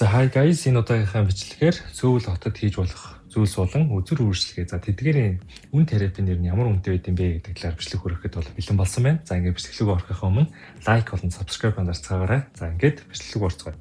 За, hi guys, энэ удаагийнхаа бичлэгээр Сөүл хотод хийж болох зүйлс болон үзүр үйлчилгээ, за, тэдгээрийн үн тарифын нэр нь ямар үнэтэй байд юм бэ гэдэг талаар бичлэг хүргэхэд бол бэлэн болсон байна. За, ингээд бичлэг рүү орохын өмнө like болон subscribe дарцгаагаарай. За, ингээд бичлэг рүү орцгоё.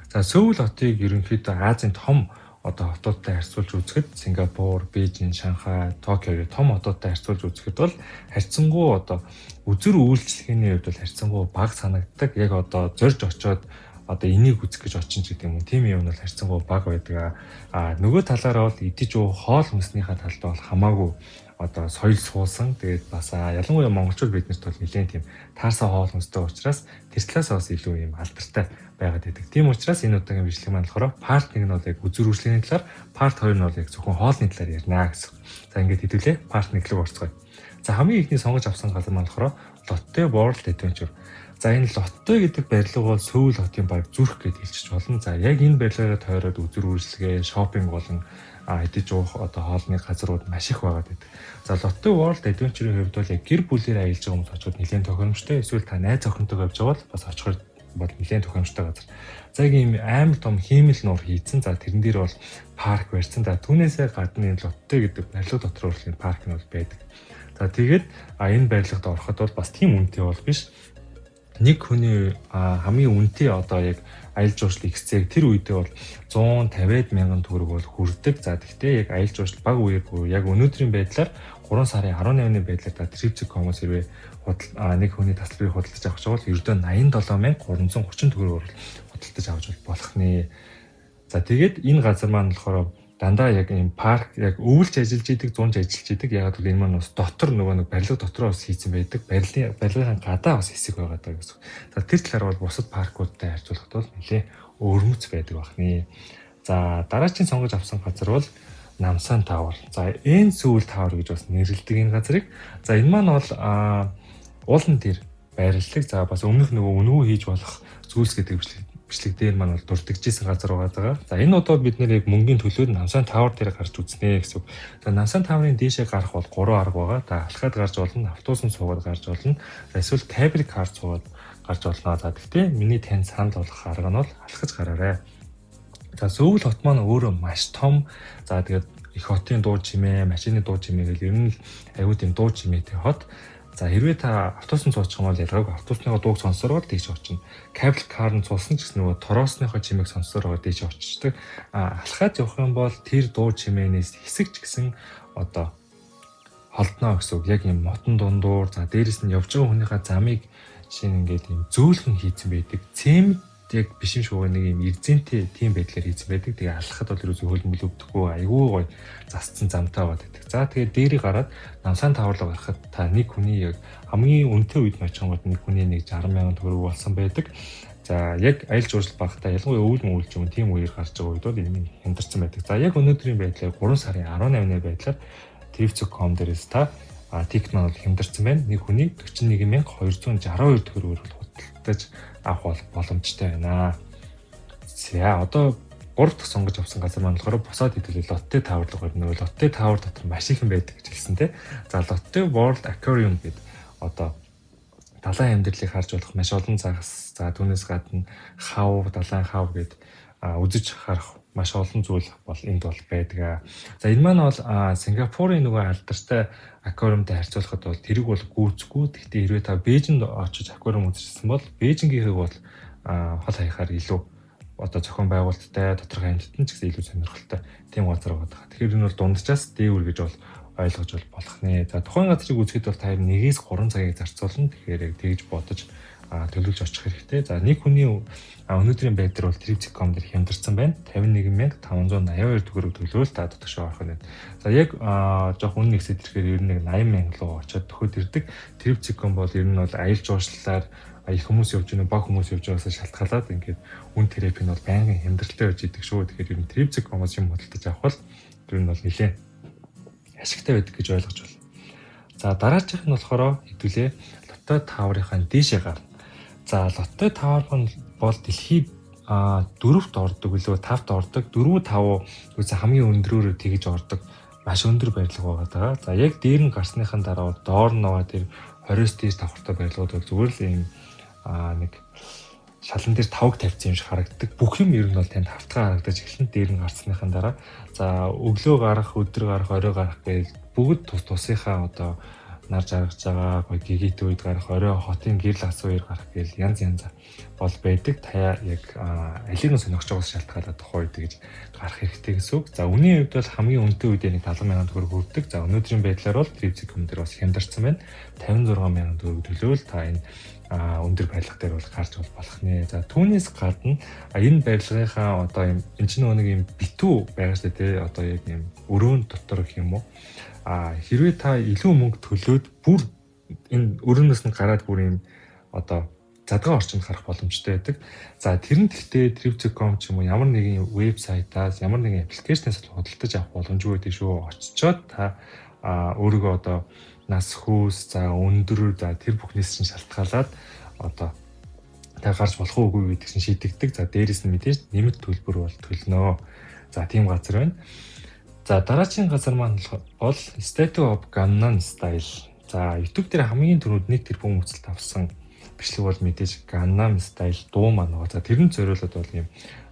За, Сөүл хотыг ерөнхийдөө Азийн том одоо хотуудтай харьцуулж үзэхэд, Сингапур, Бээжин, Шанхай, Токио гэх том хотуудтай харьцуулж үзэхэд бол харьцангуй одоо үзүр үйлчилгээний хувьд бол харьцангуй бага санагддаг. Яг одоо зорж очоод одоо энийг үзэх гэж очин ч гэдэг юм уу. Тийм юм нь бол харьцангуй бага байдаг. А нөгөө талаараа бол идэж уух, хоол хүнснийхаа талд бол хамаагүй одоо соёл суусан. Тэгээд бас ялангуяа монголчууд биднэрт бол нэлээд тийм таарсан хоол хүнстэй учраас тэр талаас бас илүү юм алдартай байгаад байдаг. Тийм учраас энэ удаагийн бичлэг маань болохоор part 1 нь бол яг үзүр үйлчилгээний талаар, part 2 нь бол яг зөвхөн хоолны талаар ярина гэсэн. За, ингээд хэдүүлээ part 1 рүү орцгоё. За, хамгийн эхний сонгож авсан газар маань болохоор Lotte World Adventure. За, энэ Лотте гэдэг барилга бол Сөүл хотын баг зүрх гэж хэлчих болно. За, яг энэ барилгаараа тойроод үзүр үйлчилгээ, шопинг болон идэж уух одоо хоолны газрууд маш их байгаад байдаг. За, Lotte World Adventure-ийн хувьд бол яг гэр бүлээр аялж байгаа хүмүүс очиход нэлээд тохиромжтой. Эсвэл та найз охинтойгоо явж байгаа бол бас очихоор бол нэлээд тохиромжтой газар. За, яг ийм амар том хиймэл нуур хийцэн. За, тэрэн дээр бол парк барьсан. За, түүнээсээ гадна энэ Лотте гэдэг барилга дотор бол энэ парк нь бол байдаг. За, тэгээд энэ барилгад ороход бол бас тийм үнэтэй бол биш. Нэг хүний хамгийн үнэтэй одоо яг аялал жуулчлал ихсээг тэр үедээ бол 150 мянган төгрөг бол хүрдэг. За, тэгтээ яг аялал жуулчлал бага үеэр буюу яг өнөөдрийн байдлаар 3 сарын 18-ны байдлаар та Trip.com-оос хэрвээ нэг хүний тасалбарыг худалдаж авах бол ердөө 87,330 төгрөгөөр худалдаж авч болох нэ. За, тэгээд энэ газар маань болохоор дандаа яг ийм парк, яг өвөлж ажиллаж идэг, зунж ажиллаж идэг. Яг бол энэ маань бас дотор нөгөө нэг барилга дотроо бас хийцэн байдаг. Барилгын гадаа бас хэсэг байгаа даа гэсэн. За, тэр талаар бол бусад паркуудтай харьцуулахад бол нэлээ өвөрмөц байдаг бахны. За, дараагийн сонгож авсан газар бол Намсан Tower. За, N Seoul Tower гэж бас нэрлэдэг энэ газрыг. За, энэ маань бол уулан дээр байрладаг. За, бас өмнөх нөгөө үнэгүй хийж болох зүйлс гэдэг бичлэг дээр маань бол дурддагжсэн газар байгаа. За, энэ удаад бид нэр яг мөнгөний төлөөд Намсан Tower дээр гарч үзнэ гэсэн үг. За, Намсан Tower-ын дээшээ гарах бол гурван арга байгаа. За, алхаад гарч болно, автобусан суугаад гарч болно. За, эсвэл cable car суугаад гарч болно. За, тэгтээ миний танд санал болгох арга нь бол алхаж гараарай. За, Сөүл хот маань өөрөө маш том. За, тэгээд их хотын дуу чимээ, машины дуу чимээ гэл ер нь л аюу тийм дуу чимээтэй хот. За, хэрвээ та автобусан суучих юм бол ялгаагүй автобусныхаа дууг сонсороо л дээш очино. Cable car нь суусан ч гэсэн нөгөө тороосныхоо чимээг сонсороо дээш очдог. А алхаад явах юм бол тэр дуу чимээнээс хэсэг ч гэсэн одоо холдоно гэсэн үг. Яг юм мотон дундуур, за, дээрэс нь явж байгаа хүнийхээ замыг жишээ нь ингээд юм зөөлхөн хийцэн байдаг. Цемент яг биш юм шиг нэг юм эрзэнтэй тийм байдлаар хийцэн байдаг. Тэгээ алхахад бол ерөөсөө хөлбөмбөл өвдөхгүй, айгүй гоё засцсан замтай байгаад байдаг. За, тэгээ дээрээ гараад Намсан Tower руу гарахад та нэг хүний яг хамгийн үнэтэй үед очих юм бол нэг хүний нэг 60 мянган төгрөг болсон байдаг. За, яг аялал жуулчлал багтаа, ялангуяа өвөл мөвөл юм тийм үеэр гарч байгаа үед бол энэ хямдарсан байдаг. За, яг өнөөдрийн байдлаар 3 сарын 18-ны байдлаар Trip.com дээрээс та ticket маань бол хямдарсан байна. Нэг хүний 41,262 төгрөгөөр бол худалдаж авах бол боломжтой байна. За, одоо гурав дахь сонгож авсан газар маань болохоор босоод хэдүүлээ Lotte Tower руу гарна. Нөгөө Lotte Tower дотор маш их юм байдаг гэж хэлсэн те. За, Lotte World Aquarium гэдэг одоо далайн амьдралыг харж болох маш олон загас, за, түүнээс гадна хав, далайн хав гэд үзэж харах маш олон зүйл бол энд бол байдаг. За, энэ маань бол Сингапурын нөгөө алдартай аквариумтай харьцуулахад бол тэрэг бол гүйцэхгүй. Гэхдээ хэрвээ та Бээжинд очиж аквариум үзчихсэн бол Бээжингийнхийг бол хол хаяхаар илүү одоо зохион байгуулалттай, доторх амьтад нь ч гэсэн илүү сонирхолтой тийм газар байгаа. Тэгэхээр энэ бол дунджаас дээвэр гэж бол ойлгож бол болох нэ. За, тухайн газрыг үзэхэд бол та 1-ээс 3 цагийг зарцуулна. Тэгэхээр яг тэгж бодож төлөвлөж очих хэрэгтэй. За, нэг хүний өнөөдрийн байдлаар бол Trip.com дээр хямдарсан байна. 51,582 төгрөг төлөөл та дотгошоо орох нь. За, яг жоох үнэ нэгсэд ирэхээр ер нь нэг 80 мянга руу очиод төхөд ирдэг. Trip.com бол ер нь бол аялал жуулчлалаар их хүмүүс явж байна, баг хүмүүс явж байгаас шалтгаалаад ингээд үн тариф нь бол байнгын хямдралтай байж идэг шүү. Тэгэхээр ер нь Trip.com-оос юм худалдаж авах бол ер нь бол нэлээд ашигтай байдаг гэж ойлгож байна. За, дараачих нь болохоор хэдүүлээ Lotte Tower-ын дээшээ гарна. За, Lotte Tower бол дэлхийд дөрөвт ордог билүү, тавт ордог. 4 5 үгүй хамгийн өндрөөрөө тэгж ордог маш өндөр барилга байгаа даа. За, яг дээр нь гарсныхан дараа доор нь байгаа тэр 20-с дээш давхартай барилгууд бол зүгээр л ийм нэг Шалан дээр тавг тавьсан юм шиг харагддаг. Бүх юм ер нь бол танд хавтгай харагдаж эхэлнэ. Дээр нь гарсныхан дараа. За, өглөө гарах, өдөр гарах, орой гарах гэж бүгд тус тусынхаа одоо нар жаргаж байгаа, гоё гэгээтэй үед гарах, орой хотын гэрэл асан үеэр гарах гээл янз янз бол байдаг. Та яг алийг нь сонирхож байгаас шалтгаалаад тухайн үед тэгж гарах хэрэгтэй гэсэн үг. За, үнийн хувьд бол хамгийн үнэтэй үед нэг 70 мянган төгрөг хүрдэг. За, өнөөдрийн байдлаар бол Trip.com дээр бас хямдарсан байна. 56 мянган төгрөг төлөөл та энэ өндөр барилга дээр бол гарч бол болох нэ. За, түүнээс гадна энэ барилгынхаа одоо юм энэ чинь нэг юм битүү байгаа шүү дээ, тий. Одоо яг юм өрөөн дотор гэх юм уу. Хэрвээ та илүү мөнгө төлөөд бүр энэ өрөөнөөс нь гараад бүр юм одоо задгай орчинд гарах боломжтой байдаг. За, тэр нь гэхдээ Trip.com ч юм уу ямар нэгэн вебсайтаас, ямар нэгэн application ээс худалдаж авах боломжгүй байдаг шүү. Очичоод та өөрийгөө одоо нас хүйс, за өндөр, за тэр бүхнээс чинь шалтгаалаад одоо та гарч болох уугүй гэдэг чинь шийдэгдэг. За, дээрэс нь мэдээж нэмэлт төлбөр бол төлнө. За, тийм газар байна. За, дараагийн газар маань бол Statue of Gangnam Style. За, YouTube дээр хамгийн түрүүнд 1 тэрбум үзэлт авсан бичлэг бол мэдээж Gangnam Style дуу маань байгаа. За, тэрэн зориулаад бол юм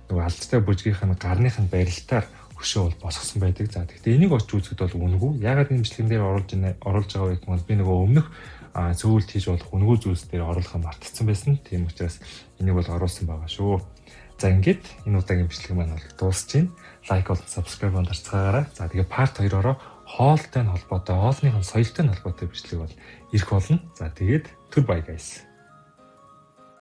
нөгөө алдартай бүжгийнх нь гарных нь барилтаар хөшөө бол босгосон байдаг. За, гэхдээ энийг очиж үзэхэд бол үнэгүй. Яагаад энэ бичлэгэн дээр оруулж байгаа вэ гэх юм бол би нөгөө өмнөх Сөүлд хийж болох үнэгүй зүйлс дээр оруулахаа мартчихсан байсан. Тийм учраас энийг бол оруулсан байгаа шүү. За, ингээд энэ удаагийн бичлэг маань бол дуусч байна. Like болон subscribe дарцгаагаарай. За, тэгээ part 2-ороо хоолтой нь холбоотой, хоолныхон соёлтой нь холбоотой бичлэг бол ирэх болно. За, тэгээд түр bye, guys.